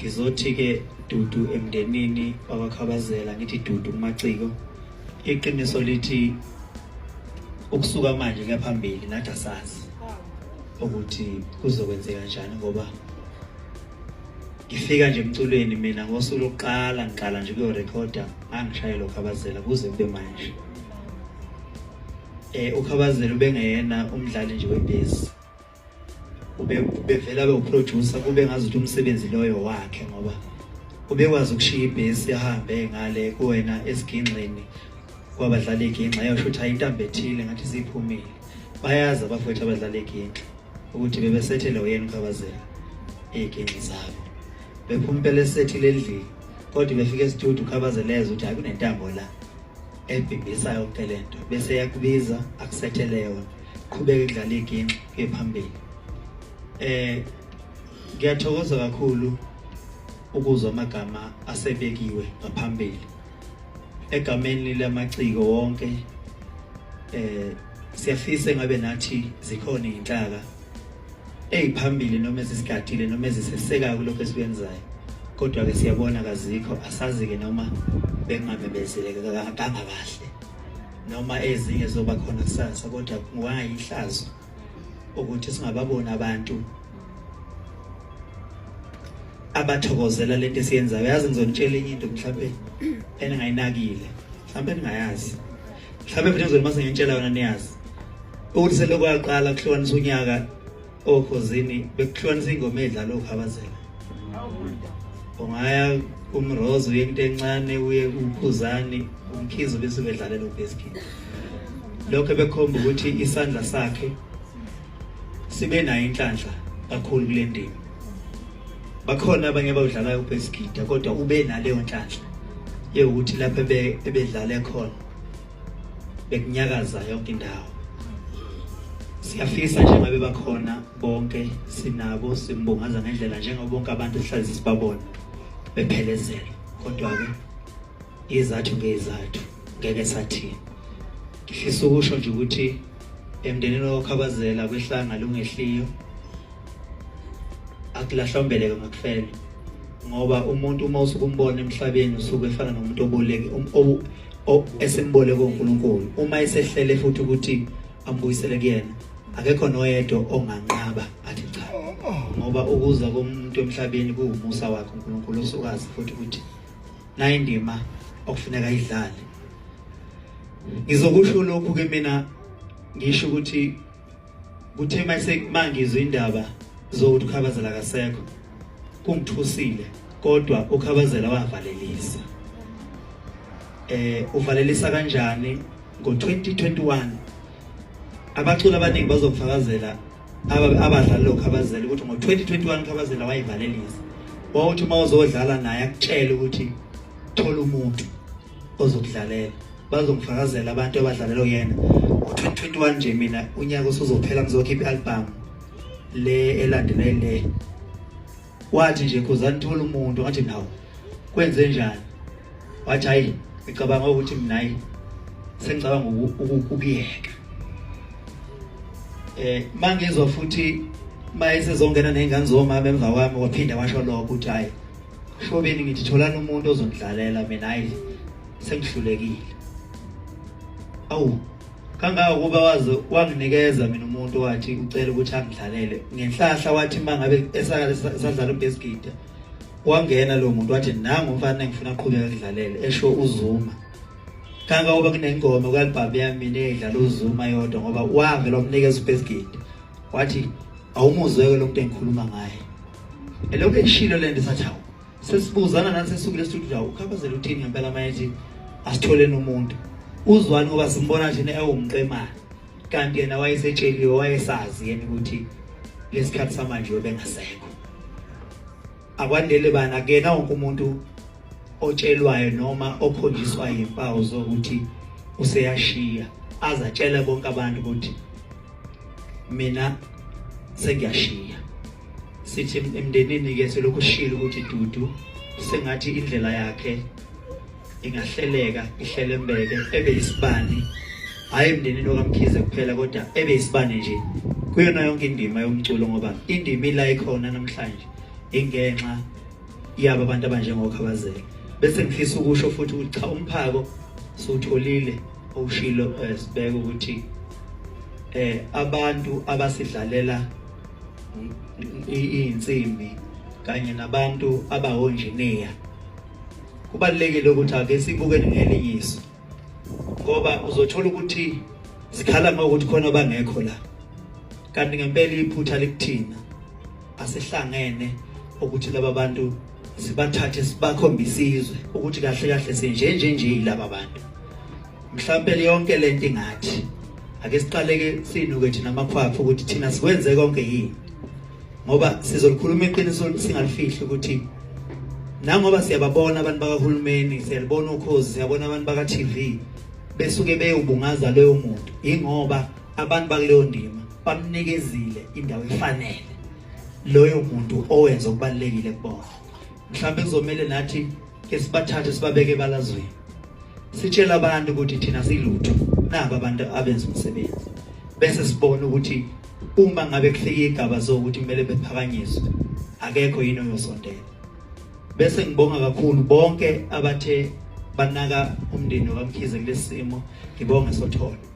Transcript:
Ngizothi-ke dudu emndenini wakwaKhabazela, ngithi dudu kumaciko. Iqiniso lithi ukusuka manje kuya phambili nathi asazi ukuthi kuzokwenzeka njani, ngoba ngifika nje emculweni mina ngosuku lokuqala ngiqala nje kuyorekhoda, ngangishayela uKhabazela kuze kube manje. UKhabazela ubengeyena umdlali nje webhesi, ubevela bewuproducer, kube ngazuthi umsebenzi loyo wakhe, ngoba ubekwazi ukushiya ibhesi ahambe ngale kuwena esigingxini kwabadlala igingxa, ayosho ukuthi hayi intambo ethile ngathi siphumile. Bayazi abafowethu abadlala igingxa ukuthi bebesethele uyena uKhabazela iy'gingxi zabo, bephuma impela esethile endlini, kodwa befika esitudio uKhabazela ezwe ukuthi hayi kunentambo la ebhibhisa yonke lento, bese yakubiza akusethele yona, qhubeke kudlala igingxi kuye phambili. Ngiyathokoza kakhulu ukuzwa amagama asebekiwe ngaphambili egameni lamaciko wonke. Siyafisa ngabe nathi zikhona inhlaka eziphambili noma ezisigadile noma ezisesekayo kulokho esikwenzayo, kodwa ke siyabona kazikho, asazi ke noma bengamemezeleka kangakahle noma ezinye zoba khona kusasa, kodwa kungayihlazo ukuthi singababona abantu abathokozela lento esiyenzayo. Yazi ngizonitshela enye into mhlawumbe eningayinakile, mhlawumbe ningayazi, mhlawumbe futhi ngizoni mase ngintshela yona niyazi, ukuthi selokhu kwaqala kuhlukanisa unyaka okhozini bekuhlukanisa ingoma edlala uKhabazela. Ungaya kumrose uye into encane, uye kukhuzani umkhizo, bese bedlalela uBass-Kid. Lokho bekhomba ukuthi isandla sakhe sibe nayo inhlanhla kakhulu kule ndima. Bakhona abanye abawudlalayo uBass-Kid, kodwa ube naleyo nhlanhla yekuthi lapho ebedlale khona bekunyakaza yonke indawo. Siyafisa nje ngabe bakhona bonke, sinabo, simbungaza ngendlela njengoba bonke abantu sihlale sibabona bephelezela, kodwa-ke izathu ngezathu ngeke sathini. Ngifisa ukusho nje ukuthi emndenini wakwaKhabazela kwehlanga lungehliyo akulahlwa mbeleko ngakufela, ngoba umuntu uma usuke umbona emhlabeni usuke efana nomuntu oboleke esimboleke uNkulunkulu. Uma esehlele futhi ukuthi ambuyisele kuyena, akekho noyedwa onganqaba athi cha, ngoba ukuza komuntu emhlabeni kuwumusa wakhe uNkulunkulu, osukazi futhi ukuthi nayi indima okufuneka idlale. Ngizokusho lokhu ke mina, ngisho ukuthi kuthe mase mangizwe indaba zokuthi uKhabazela akasekho kungithusile, kodwa uKhabazela wavalelisa. Uvalelisa kanjani? Ngo-2021 abaculi abaningi bazokufakazela abadlali loKhabazela ukuthi ngo-2021 uKhabazela wayivalelisa. Wawuthi uma uzodlala naye akutshele ukuthi thola umuntu ozokudlalela. Bazongifakazela abantu abadlalela yena ngo-2021 nje. Mina unyaka usuzophela ngizokhipha i-album le elandela le, wathi nje khuzani thola umuntu. Ngathi nawo kwenze njani? Wathi hayi ngicabanga ukuthi mina hayi sengicabanga ukuyeka. Mangizwa futhi mayesezongena nezingane zomama emva kwami, waphinda washo lokho ukuthi hayi shobeni ngithi tholani umuntu ozondlalela mina, hayi sengihlulekile. Awu kangaka kuba waze wanginikeza mina umuntu wathi ucela ukuthi angidlalele ngenhlahla, wathi mangabe esadlala uBass-Kid wangena lo muntu wathi nangu umfana engifuna aqhubeke akudlalele, esho uZuma. Kangaka kuba kunengoma ku-album yami mina edlala uZuma yodwa, ngoba wavela wamnikeza uBass-Kid wathi awumuzweke lo muntu engikhuluma ngaye. Elokhu eshilo lento sathi hawu sesibuzana nathi sesukile studio, uKhabazela uthini ngempela mayethi asitholeni umuntu uzwani, ngoba simbona nje ewumqemane, kanti yena wayesetsheliwe, wayesazi yena ukuthi lesikhathi samanje ubengasekho. Akwandele bani, akuyena wonke umuntu otshelwayo noma okhonjiswa yimpawu zokuthi useyashiya azatshela bonke abantu ukuthi mina sengiyashiya. Sithi emndenini ke selokhu shilo ukuthi dudu, sengathi indlela yakhe ingahleleka ihlelembeke, ebe isibani hayi emndenini okaMkhize kuphela, kodwa ebe isibani nje kuyona yonke indima yomculo, ngoba indima ila ikhona namhlanje ingenxa yabo abantu abanjengokhabazela. Bese ngifisa ukusho futhi ukuthi cha, umphako siwutholile owushilo, sibeke ukuthi abantu abasidlalela iy'nsimbi kanye nabantu abawonjiniya, kubalulekile ukuthi ake sibukene ngelinye iso, ngoba uzothola ukuthi sikhala ngokuthi khona abangekho la, kanti ngempela iphutha likuthina. Asihlangene ukuthi laba bantu sibathathe, sibakhombise izwe ukuthi kahle kahle sinje nje nje yilaba bantu. Mhlawumbe yonke lento ingathi ake siqaleke sinuke thina amakhwapha ukuthi thina sikwenze konke yini, ngoba sizolikhuluma iqiniso singalifihli ukuthi nangoba siyababona abantu bakahulumeni, siyalibona ukhozi, siyabona abantu baka TV besuke beyobungaza leyo muntu, ingoba abantu bakuleyo ndima bamnikezile indawo efanele loyo muntu owenza okubalulekile kubona. Mhlawumbe kuzomele nathi ke sibathathe sibabeke ebalazweni, sitshela abantu ukuthi thina silutho, naba abantu abenza umsebenzi, bese sibona ukuthi uma ngabe kufika igaba zokuthi kumele bephakanyiswe, akekho yini oyosondela. Bese ngibonga kakhulu bonke abathe banaka umndeni wakaMkhize kulesi simo. Ngibonge Sothole.